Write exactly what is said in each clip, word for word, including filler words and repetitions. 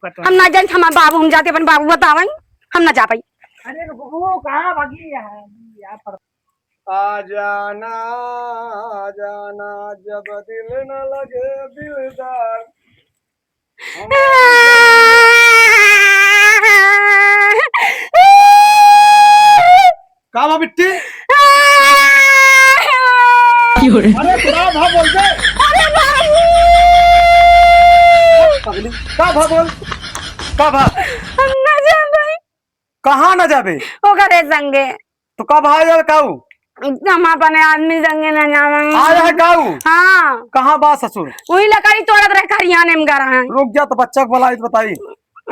हम ना जाई, हमार बाबू, हम जाते अपन बाबू बतावई, हम ना जा पाई। अरे वो कहाँ भागी है यार? आ जाना, आ जाना, जब दिल न लगे दिलदार। का बा बिट्टी? अरे का भा बोल दे। अरे बाबू। पगली, का भा बोल? का भा? हम ना जाबे। कहाँ ना जाबे? ओकरे संगे। तो कब आ जाए काऊ? हम अपने आदमी संगे ना जावे। आ जाए काऊ? हाँ। कहाँ बा ससुर? वही लकड़ी तोड़त रहे खरियाने में गरा है। रुक जा तो बच्चा को बुलाई तो बताई।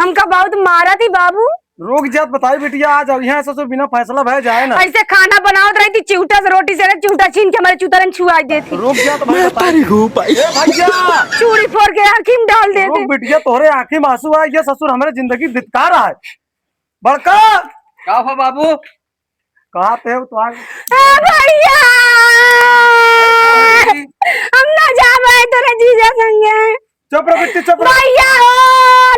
हमका बहुत मारत ही बाबू। रुक जा तो बताई बिटिया, आज अब यहाँ ससुर बिना फैसला भय जाए ना। ऐसे खाना बनावत रही थी, चिहुटा से रोटी से चिहुटा छीन के हमारे चुतरन छुआ देती। रुक जा तो भाई मैं बताई। तारी हूँ भाई। ए भैया। चूड़ी फोड़ के आँखी में डाल देते। रुक बिटिया, तोहरे आँखी में आंसू आए, ये ससुर हमारे जिंदगी धिक्कार है। बड़का। का हो बाबू? कहाँ पे हो तो आज? ए भैया, हम ना जाबे तोरे जीजा संगे। चुप रह बिट्टी, चुप रह। भैया हो,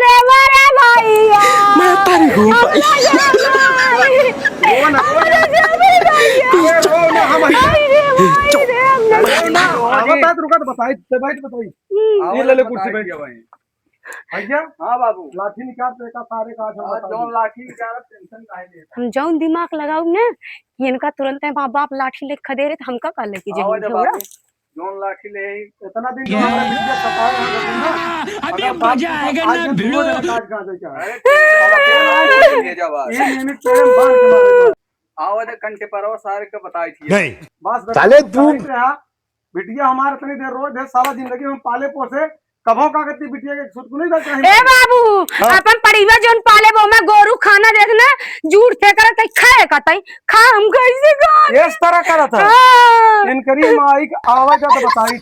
रे मोरे भैया। मैं तारी हूँ हम भाई। ना जाबे। रो ना, रो हम ना ना। जाबे भैया। अरे रो ना, हम आई रे, माई रे, हम ना रो ना, जाबे। आवत है तो रुका तो बताई, दे भाई तो बताई। हम्म। ये ले ले कुर्सी बैठ। भैया। हाँ बाबू। लाठी निकाल तो एका सारे का आज हम आज बताई। जौन लाठी निकाल, टेंशन काहे लेता? हम जौन दिमाग लगाऊ ना कि इनका तुरंत है माँ बाप लाठी लेके खदे रहे तो हमका का लेके जाए झगड़ा? जौन लाठी ले आई। इतना दिन तो हमारा बिटिया सताए हैं ना। अभी अगर बाप मजा आएगा आज ना ये भिड़ो। दोनों जने काट कहाँ जाए क्या? अरे, टेंशन ना ले, ले जा बस। ये नियमित पेड़ में बांध के मारेगा। आवा दे कंटे परवा सारे के बताई थी। नहीं। बस बेटा, साले तू तू बताई रहा। बिटिया हमारे इतनी देर रोज है, सारा जिंदगी हम पाले पोसे, कभो का करती बिटिया के सुट को नहीं जाते हैं। ए बाबू, हाँ। अपन परिवार जोन पाले वो मैं गोरू खाना देख ना, जूठ फेंक रहा तई खाए का तई, खा हम कैसे खा? इस तरह करत है। हाँ। इनकरी माई के आवे जा तो बताई।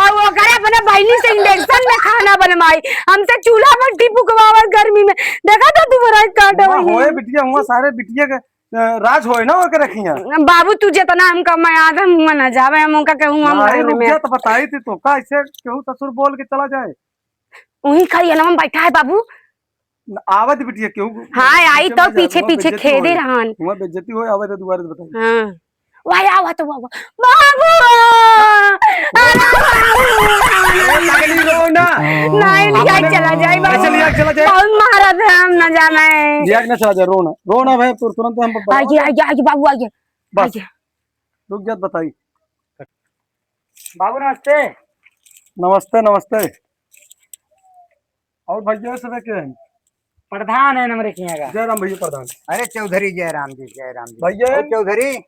अब वो करे अपने बहिनी से इंडक्शन में खाना बनवाई, हमसे चूल्हा पर टिपुकवावत गर्मी में। देखा तो तू बड़ा काटा हुआ हुई है। होए बिटिया, हुआ सारे बिटिया के अ, राज होए ना ओके रखिया। बाबू, तू जितना हमका मयाद है, हम ना जावे, हम उनका कहूँ, हम नाहीं, रहने रुक में। जा, तो बताई थी तो का, ऐसे केहू ससुर बोल के चला जाए? वहीं खरियाना में बैठा है बाबू। न, आवे दे बिटिया, केहू हाँ, आई पीछे तो मत जा, पीछे, हुआ पीछे बेइज्जती खेदे होए। रहन। हुआ बेइज्जती होए, आवे दे दुआरे से बताई। हाँ। वाह, आवा तो बाबू। बाबू! अरे बाबू! अरे पगली, रो ना। नहीं, लिया के चला जाए, बाबू। अच्छा, लिया के चला जाए। बहुत महाराज है, हम ना जाना है। लिया के ना चला जाए, रो ना। रो ना भाई, तुर-, तुरंत हम आइए, आइए, आइए, बाबू, आइए। बस। आइए। रुक जा, बताई। बाबू, नमस्ते। नमस्ते, नमस्ते। और भैया, सब के हैं? प्रधान है हमरे के यहाँ का। जय राम भैया, प्रधान। अरे चौधरी, जय राम जी, जय राम जी। भैया। और चौधरी?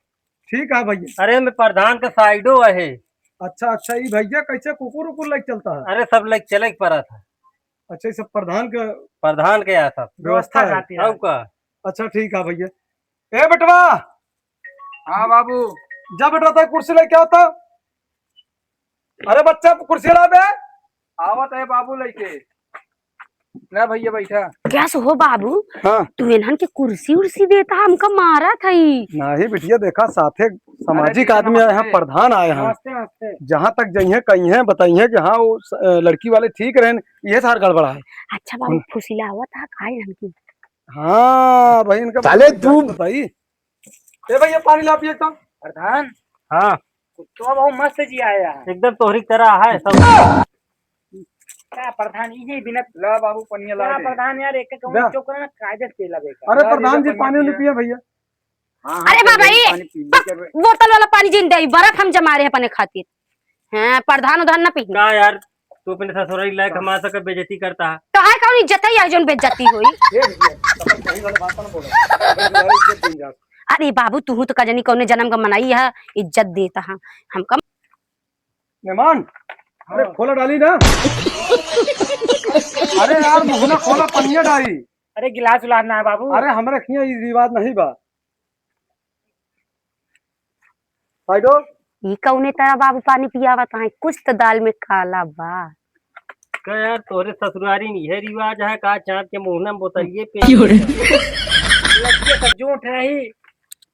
ठीक है भैया। अरे, मैं प्रधान का साइडो है। अच्छा, अच्छा, ई भैया कैसे कुकुर उकुर लेके चलता है? अरे, सब लेके चले के पड़ा था। अच्छा, ई सब प्रधान का प्रधान के यहाँ सब। व्यवस्था व्यवस्था है। खातिर है। और का? अच्छा, ठीक है भैया। ए बेटवा। हाँ बाबू। जा बेटवा, तय कुर्सी लेके आओ तो। अरे बच्चा, कुर्सी ला बे। आवत है बाबू लेके। ना भैया, बैठा। क्या सो हो बाबू? हाँ। तू इन्हन के कुर्सी उर्सी देता, हमका मारा था ई। नहीं बिटिया, देखा साथे सामाजिक अरे आदमी आए हैं, नमस्ते। प्रधान आए हैं। नमस्ते, नमस्ते। जहाँ तक जइहें, कहिहें, बताइहें कि हाँ, वो स-, अ, लड़की वाले ठीक रहेन, ये सार गड़बड़ा है। अच्छा बाबू, हम्म। फुसिलावत है का इन्हन की? हाँ भाई, इनका साले बात तू बताई। ए भैया, पानी ला पिए तो। प्रधान। हाँ। कुत्ता बहुत मस्त जी आया है। एकदम तोहरी तरह है सब। का प्रधान, ई जे बिना ला बाबू, पनिया ला का दे। प्रधान यार, एक एक ला। चोकरा ना कायदे से पिला बेकार। अरे ला, प्रधान जी, पानी उनी पिए। पिए भैया। हाँ, हाँ, अरे बाबा, ई पानी पी, प-, लेकर बे- बोतल वाला पानी जिन दे, बर्फ हम जमा रहे अपने खातिर। हाँ, प्रधान उधान ना पी। का यार, तू अपने ससुराल लायक हमारा सबके बेइज्जती करता है। तो है कौन इज्जत है यार, जोन बेइज्जती होई? ए भैया, अपन कहीं वाला बात ना बोलो। अगर तुम्हारी इज्जत दिन जात। अरे बाबू, तू तो का जानी कौने जन्म का मनई है, इज्जत देता है हमका। मेहमान, अरे हाँ। खोला डाली ना। अरे यार, मुँह ना खोला, पनिया डाली। अरे गिलास उलास ना है बाबू। अरे हमरे खिया ई रिवाज नहीं बा। साइडो। ई कौने तरह बाबू पानी पियावत हैं? कुछ तो दाल में काला बा। का यार, तोरे ससुरारी में यह रिवाज है का, चाँद के मुँह में बोतलिए पे? क्यों रे? लड़कियों का जोंट रही,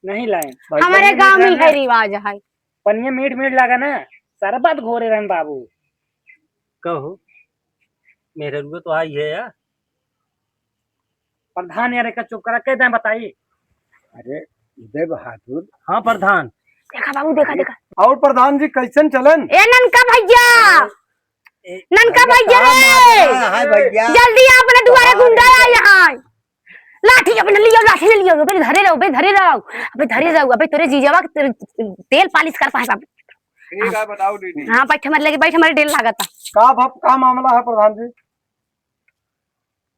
नहीं लाए। भाई, हमारे पनिया गाँव में मीठ है रहना। रिवाज है। पनिया मीठ मीठ लगा ना, शरबत घोरे रहन बाबू। कहो, मेहररुआ तो आई है यार। प्रधान यार, एका चुप करा, कह दें बताई। अरे उदय बहादुर। हाँ प्रधान। देखा बाबू, देखा, देखा। और प्रधान जी, कैसन चलन? ए ननका भैया, ए, ननका अरे भैया का रे, मामला है भैया? जल्दी आ, अपने दुआरे कहाँ गुंडा रे? आ यहाँ। लाठी अपने लियो, लाठी ले लियो, अबे धरे रहो, अबे धरे रहो, अबे धरे रहो, अबे तोरे जीजावा के तेल, तेल पालिश करता है सब। ठीक है, बताओ दीदी। हाँ, बैठ हमारे लगे, बैठ, हमारे डेर लागता। का बाप, का मामला है प्रधान जी?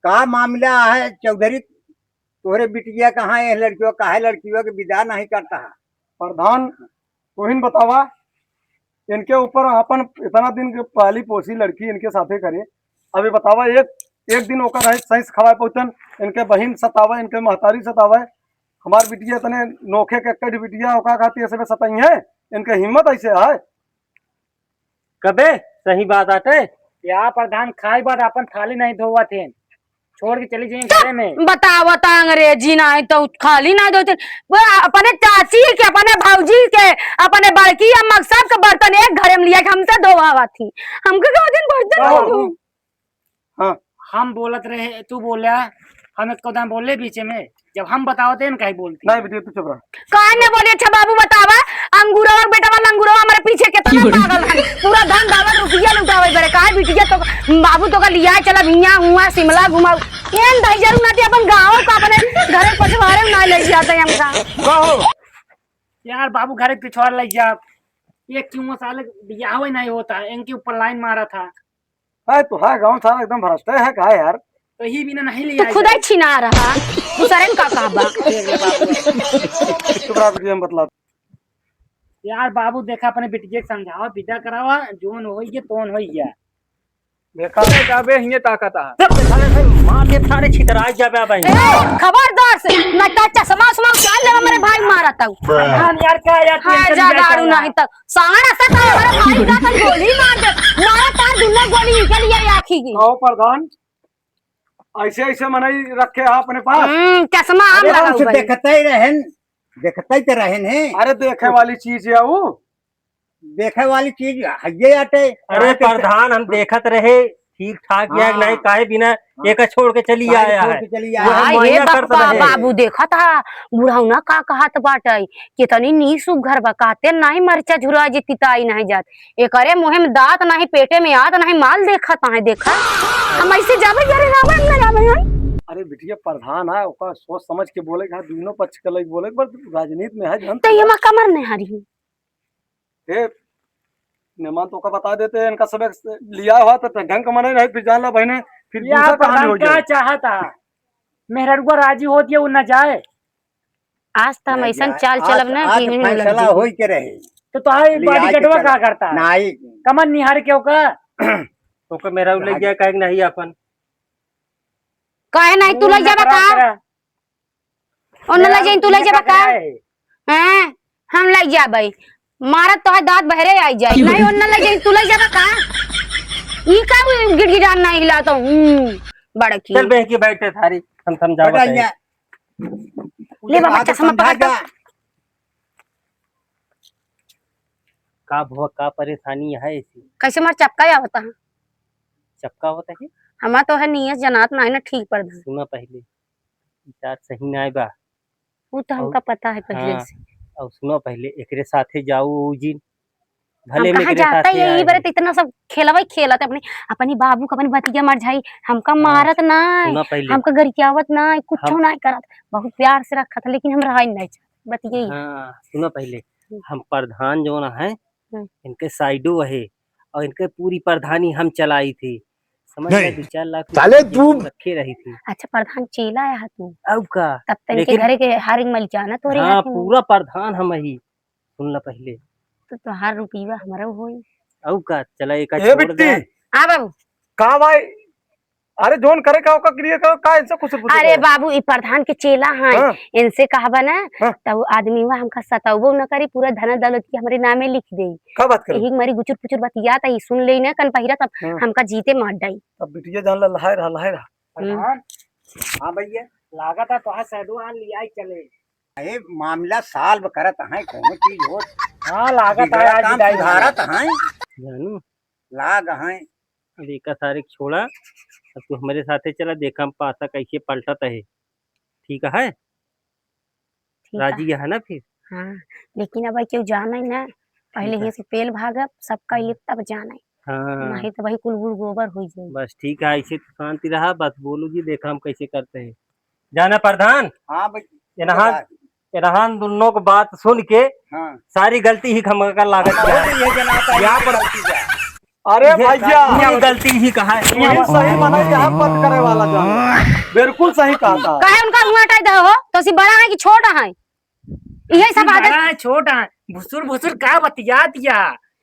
का मामला है चौधरी? तोहरे बिटिया कहाँ है, लड़कियों काहे लड़कियों के विदा नहीं करता है? प्रधान, तोहिन बतावा, इनके ऊपर अपन इतना दिन के पाली पोसी लड़की इनके साथे करे, अभी बतावा, एक एक दिन ओकर रहे सही से खवाए पहुँचन, इनके बहिन सतावे, इनके महतारी सतावे, हमार बिटिया इतने नोखे के कट बिटिया ओका खातिर ऐसे में सताई है, इनके हिम्मत ऐसे है। कबे सही बात आटे। या प्रधान खाई बाद अपन थाली नहीं धोवत हैं, छोड़ के चली जाइए घरे में। बतावत अंग्रेजी नहीं तो खाली नहीं धोते। वो अपने चाची के, अपने भौजी के, अपने बड़की अम्मा के सबके बर्तन एक घरे में लिया के हमसे धोवावत थी। हमके कहो दिन बर्तन कहो। नहीं धो। हाँ। हम बोलत रहे, तू बोला, हम एक दान बोले बीचे में, जब हम बतावत हैं, काहे बोलती? नहीं बेटी, तू चुप रह। काहे न बोली? अच्छा बाबू बतावा, अंगूरवा के बेटवा लंगूरवा हमारे पीछे कितना पागल है, पूरा धन दौलत रुपया लुटावे बरे, काहे बिटिया तो बाबू तो का लिया चला हियाँ हुआ शिमला घुमाऊ, एन दही जरूर ना अपन गाँव का अपने घरे पछवारे में ना ले जाते हमका। कहो। यार बाबू घरे पिछवाड़ ले जा, ये क्यों साले बियाह ही नहीं होता है, इनके ऊपर लाइन मारा था। अरे तो है गाँव सारा एकदम भ्रष्ट है, का है यार? तो ही बिना नहीं लिया तो खुदा जाए। ही छिना रहा, दूसरे का का बा? देख ले बाबू। चुप रहा, तुझे हम बतला। यार बाबू देखा, अपने बिटिया के समझावा, विदा करावा, जोन होई गया, तोन होई गया। देखा। अबे हिये ताकत आ। जब देखा रे, मार दे थारे छितराई जाबे अबे। ए, खबरदार से, ना तो चश्मा उश्मा उतार ले, मेरे भाई मारा तऊ। प्रधान यार, का यार, हाँ, tension जा लिया दारू क्या? नहीं तो। सारा सा तो हमारे भाई का तो गोली मार दे, मारा तार दुल्ला गोली निकल गया आँखी की। कहो प्रधान, ऐसे ऐसे मनई रखे हैं अपने पास। हम्म, चश्मा हम अरे लगाऊ हमसे भाई। देखते ही रहन, देखते ही तो रहन है। अरे देखे वाली चीज है वो। देखे वाली चीज हइये आटे। अरे हाँ, तो प्रधान, हम देखत रहे, ठीक ठाक या हाँ। नहीं, काहे बिना हाँ। एका छोड़ के चली काहे आया छोड़ है। के चली वो आया? हम हाँ, ये मया बा-, करत बा-, रहे। बाबू देखत हा, बुढ़ौना का कहत बाटे, कितनी नीसुघर बा, कहते नहीं मरचा झुरा जे तिताई नहीं जात, एकरे मुँहे में दाँत नहीं, पेटे में आत नहीं, माल देखत है, देखा। हम ऐसे जाबे, अरे रावण न जाबे, हैं? अरे बिटिया प्रधान है, ओका सोच समझ के बोले, हाँ, दोनों पक्ष के लग बोले, पर राजनीति में है, जानते तो ये हो। मा कमर नहीं हरी। ए, मेहमान तो का बता देते हैं, इनका सब एक लिया हुआ तो ढंग का मने नहीं, फिर जान ला बहने, फिर या दूसरा कहानी प्रधान हो का जाए। चाहता? मेहररुआ राजी होत ये, वो न जाए। आज तो हम ना ऐसन जाए। चाल आज, चलब ना आज कि इन्हीं फैसला लग जाए। होई के रहे। तो तोहार लिया के bodyguardवा चला। का करता है? नहीं। कमर निहार के ओका? ओका मेहरारू ले जाए। गया काहे के नहीं अपन? काहे नहीं तू ले जाबा का? ओन्ने लइ जाई, तू लइ जाबा का? हैं, हम लइ जाबइ। मारत तोहर दाँत बहरे आइ जाई। नहीं, ओन्ने लइ जाई, तू लइ जाबा का? ई का गिड़गिड़ान नहीं हिला तो, हम्म, बड़की। चल बेहकी बैठे थारी, हम समझावत है। ले बाबा, चश्मा पकड़ के। का भवा, का परेशानी है ऐसी? कैसे मार चक्का आवता है? चक्का आवता है? हमार तो है नियत जनात ना है ना ठीक पर। सुना पहले, ई चार सही नाय बा। उ तो हमका अउर, पता है पहिले हाँ, से। अउर सुनो पहिले, एकरे साथे जाऊ उ जिन, हम भले हम कहाँ एकरे जाता साथे है, यही आए बरे हैं। तो इतना सब खेलवा ही खेलत है अपने, अपनी बाबू का अपनी बतिया मर जाई, हमका हाँ, मारत ना, सुनो पहिले। हमका गरियावत ना, कुछ हम ना करत, बहुत प्यार से रखत है, लेकिन हम रहा ही नहीं चाहत, बतिया ही। हाँ, सुनो पहिले, हम्म। हम प्रधान जौन है, हम्म। इनके साइडो है, अउर इनके पूरी प्रधानी हम चलाई थी। समझ नहीं। गए, दो चार लाख रुपया साले जेब तू में रखे रही थी। अच्छा, प्रधान चेला आया है तू? अब का? तब तक इनके लेकिन घरे के हर एक मलिकाना तोरे हाँ, हाथ में। पूरा प्रधान हम ही। सुन ला पहिले। तो तोहार रुपया हमरा होई। अब का? चला, एका ए छोड़ बिट्टी। दे। हाँ बाबू। का भाई? अरे, जौन करे का, ओका क्रिया करो, का इनसे कुछ पूछे अरे करो? बाबू, ई प्रधान के चेला हैं, हाँ। इनसे कहबा ना, हाँ। तब वो आदमी हुआ हमका सताउबो न करी, पूरा धन दौलत की हमरे नामे लिख दे। का बात करो? यही मारी गुचुर पुचुर बतियात है, सुन ले ना, कन पहिरा तब हाँ। हमका जीते मार डाई। तब बिटिया जान ला, लहाय रहा, लहाय रहा। हम्म। प्रधान, हाँ भैया, लागत है तोहार सैडो आ लिया चले। ए, मामला solve करत है, कोनो चीज होत। हाँ, लागत है बिगड़ा आज काम विदाई सुधारत है। जानू। लाग है। अब एका सारे के छोड़ा, अब तू हमरे साथे चला, देखा हम पासा कैसे पलटत है। ठीक है? ठीक है। राजी है ना फिर? हाँ, लेकिन अब केहू जाने ना, पहिले ठीक है। हियाँ से पेल भागब, सबका लिए तब जाने। हाँ। नहीं तो वही कुल गुड़ गोबर हुई जाए। बस ठीक है, ऐसे तो शांति रहा, बस बोलू जी, देखा हम कैसे करते हैं। जाना प्रधान? हाँ भाई। इनहान, इनहान दोनों को बात सुन के हाँ। सारी गलती ही हम कर लागत हाँ, है। ये जनाता है यहाँ पर गलती का। अरे ये भैया, ये गलती ही कहा है। ये सही मना यहाँ बंद करे वाला जान। बिल्कुल सही कहा था। काहे उनका मुंह हटाई दे हो? तो सी बड़ा है कि छोटा है? यही सब आदत। बड़ा है, छोटा है, भुसुर भुसुर का बतिया दिया।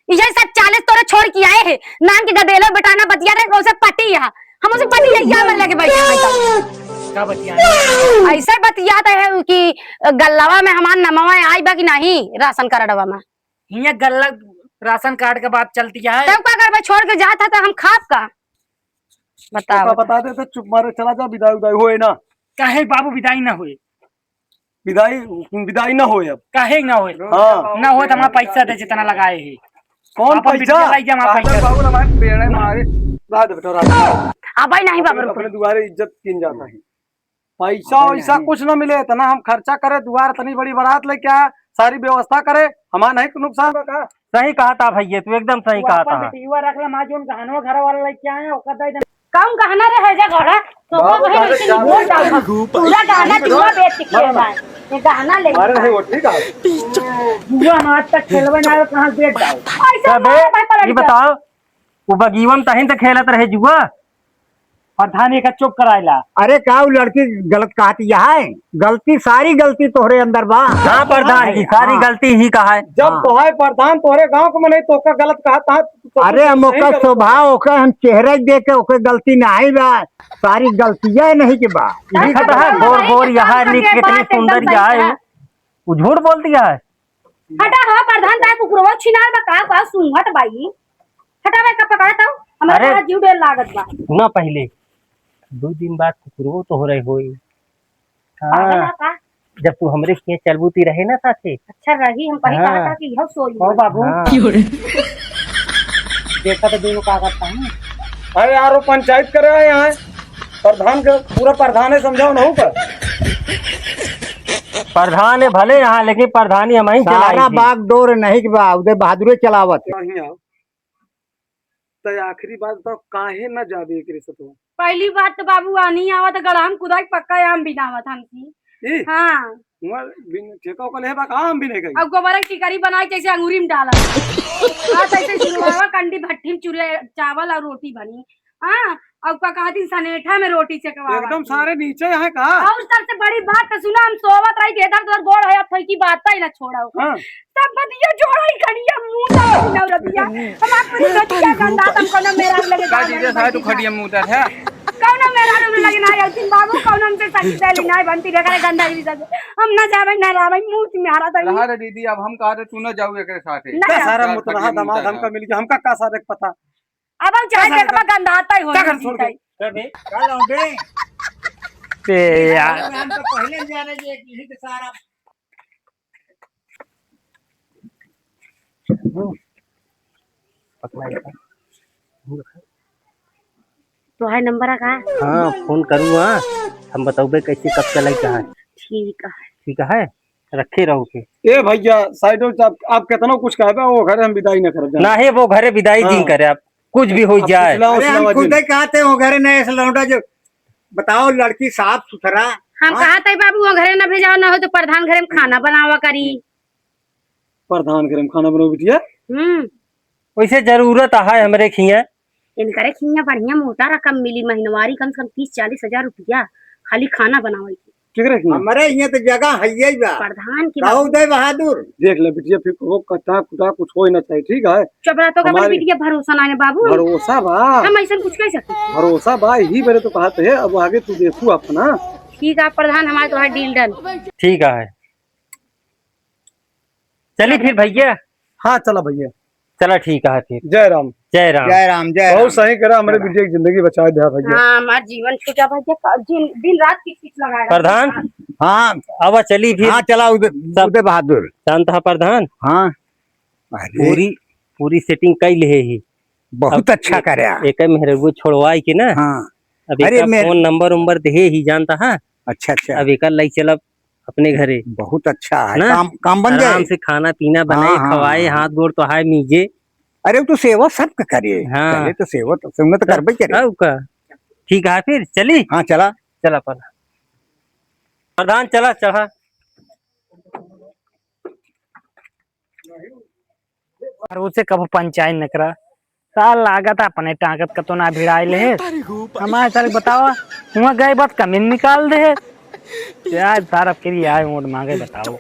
यही सब चालीस तोरे छोड़ के आए हैं। नाम के गदेलो बेटाना बतिया रहे, उसे पटी यहाँ। हम उसे पटी है, यहाँ में लगे बैठे हैं। का बतिया? ऐसे बतियात है कि गल्लावा में हमार नमवा आई बा कि नहीं राशन कार्डवा में? हियाँ गल्ला राशन कार्ड का बात चलती है। तब का करबे, छोड़ के जात है तो हम खाब का? बताओ। ओका बता दे तो चुप मारे चला जा, विदाई उदाई होए ना। काहे बाबू विदाई ना होए? विदाई, विदाई ना होए अब। काहे ना होए? हाँ। ना होए तो हमारा पैसा दे जितना लगाए है। कौन अपन पैसा? बिटिया लाई जा, हमारा पैसा। बाबू हमारे पेड़े मारे। रात बेटा रात। अब आई नहीं बाबू। अपने दुआरे इज्जत किन जाता है। पैसा वैसा कुछ ना मिले, इतना हम खर्चा करे, दुआर इतनी बड़ी बारात लेके आया, सारी व्यवस्था करे, हमारा नहीं नुकसान बा का? सही कहा था भैया, तू एकदम सही तू कहा अपन था। बिटिया रख ले, माँ जोन गहनवा घर वाला लेके आए, ओकर दे दे। कौन गहना रे है जा घोड़ा? तो बाबू, ओकर बहन का ऐसे क्या बोल डाल। पूरा गहना दिया बेच के खेल रहा है। ये गहना ले। अरे नहीं, वो ठीक है। जुआ हम आज तक खेलवे ना, कहाँ बेच डाल। ऐसा अबे, मारा भाई पलट ये गया। बताओ, वो बगीवन तहिन तो खेलत रहे जुआ। प्रधान, एका चुप कराइला। अरे का उ लड़की गलत कहत यह है? गलती, सारी गलती तोहरे अंदर बा। हाँ प्रधान जी, सारी हाँ। गलती ही का है। जब हाँ। तोहार प्रधान तोहरे गांव के में नहीं तो ओका गलत कहत है, तो अरे तू हम सही ओकर गलत स्वभाव, ओकर हम चेहरा देख के ओकर गलती नहीं बा, सारी गलतियां नहीं के बा। यही खतरा है, गोर गोर यहाँ निक कितनी सुंदर यहाँ है, वो झूठ बोल दिया है। हटा हो प्रधान, तार कुकुरवा छिनार बा का, का सूंघत बाई। हटा बे, का पकड़ा तो? हमारे अरे। बड़ा जीव डेर लागत बा। सुना पहिले, दो दिन बाद कुकुरवो तोहरे होई। पागल हाँ, है का? जब तू हमरे किहे चलबू ती रहे ना साथे। अच्छा रही, हम कहीं हाँ। कहा था कि यह सोई ओ बा। बाबू। हाँ। देखा तो दोनों का करता है। अरे यार, वो पंचायत करे आए हैं। प्रधान के, पूरा प्रधान है, समझाओ ना हो का? प्रधान है भले यहाँ, लेकिन प्रधानी हम ही चलाई सारा थी। बागडोर नहीं के बा, उदय बहादुरे चलावत। बढ़िया। तो आखिरी बात बताओ, काहे ना जाबे एकरे से तो? पहली बात तो बाबू, आनी आवत गड़हम कुदाई पक्का आम बिनावत हमकी। ई? हाँ। उमर बिन ठेका ओकर लेहे बा का आम बिने गई? अब गोबर की टिकरी बनाई जैसे अंगूरी में डाला। हाँ, तो ऐसे जुड़वावा कंडी भट्ठी में चूल्हे, चावल और रोटी बनी। हाँ, अब का कहती सनेठा में रोटी सेकवा एकदम बाटी। सारे नीचे है का? और सबसे बड़ी बात तो सुना, हम सोवत रही थे, इधर उधर गोड़ है, अब थई की बात ही ना छोड़ो। हाँ। सब बतिया जोड़ा ही खड़िया, मुंह ना नौरतिया। हम आप पूरी बतिया गंदा, हम कोनो मेरा लगे का दीदी, साहब, तू खड़िया मुंह उधर है। कोनो मेरा लगे ना आयो, तीन बाबू, कोनो हमसे सच सहेली ना बनती, बेकार गंदा ही सब। हम ना जावे, ना रावे, मुंह से म्यारा था। रहा रे दीदी, अब हम कहा थे, तू ना जाऊ एकरे साथे। ना का जाओ। सारा मुतलहा दामाद हमका मिल गया, हमका का सारे पता। अब हम चाहे का सारे देखबा गंदा आता ही होना का घर छोड़ के? जीता ही। कर दे, का लौंडे? ते यार। हम तो पहले जाने जे कि यही के सारा तो है नंबर का? हाँ, फोन करूँ, हाँ। हम बताऊबे कैसे कब चलाई कहाँ। ठीक है। ठीक है, रखे रहो के। ए भैया, साइड हो, आप, आप कितना कुछ कहबे, वो घरे हम विदाई न करब, जाने। ना है, वो घरे विदाई हाँ। दिन करे आप, कुछ भी हो अब जाए। फुसला अरे, हम उसला खुद वजह ही कहते हैं, वो घरे नए से लौटा जो, बताओ, लड़की साफ सुथरा। हम हाँ। कहते हैं, बाबू, वो घरे न भेजाओ, ना हो तो प्रधान घरे में खाना बनावा करी। प्रधान घरे में खाना बनाओ, बिटिया। हम्म। वैसे जरूरत है हमरे खिया। इनकरे खिया बढ़िया मोटा रकम मिली, महीनवारी कम से कम तीस चालीस हजार रुपया, खाली खाना बनावे की। केकरे खिया? हमरे हियां तो जगह हइये बा। प्रधान की कहू बाबू। दे बहादुर। देख ले बिटिया, फिर वो कटा कुटा कुछ होए ना चाहिए, ठीक है? चुप रह, तो का हमारे बिटिया भरोसा ना है बाबू। भरोसा बा। हम ऐसन कुछ कह सकते हैं? भरोसा बा, यही बेरे तो कहत है, अब आगे तू देखू अपना। ठीक है प्रधान, हमारे तो है deal done। ठीक है। चली फिर भैया। हाँ, चला भैया। चला ठीक है फिर। जय राम। जय राम। जय राम, जय बहुत राम। सही करा, हमरे जय राम। बिटिया की जिंदगी बचा दिया भैया। हाँ, हमार जीवन छूटा भैया, दिन, दिन रात किट किट लगा रहा है। प्रधान। हाँ। अब चली फिर। हाँ, चला उदय, सब उदय बहादुर। जानता है प्रधान? हाँ। अरे। पूरी, पूरी setting कई लेहे ही। बहुत अब अच्छा एक, करे। एक मेहरगो छोड़वाई के ना। हाँ। अब अरे एक मेहर- फोन नंबर उम्बर देहे ही जानता है। अच्छा, अच्छा। अब एकर लई चलब अपने घरे। बहुत अच्छा है, ना? काम, काम बन जाए। आराम से खाना पीना बनाए, हाँ, हाँ, खवाए, हाँ। हाथ गोड़ तोहाए मीजे। अरे, वो तो सेवा सबके करे। हाँ। पहले तो सेवा तो, सेवा तो करबे करे। हाँ, का? ठीक है, फिर चली? हाँ, चला। चला पहला। प्रधान, चला, चढ़ा। और उसे कब पंचायत न करा। साल लागत अपने टांगत कतो ना भिड़ाइल है। हमारे साल बतावा, हुआ गए बात कमीन निकाल दे। यार, सार अब के लिए आए वोट मांगे, बताओ।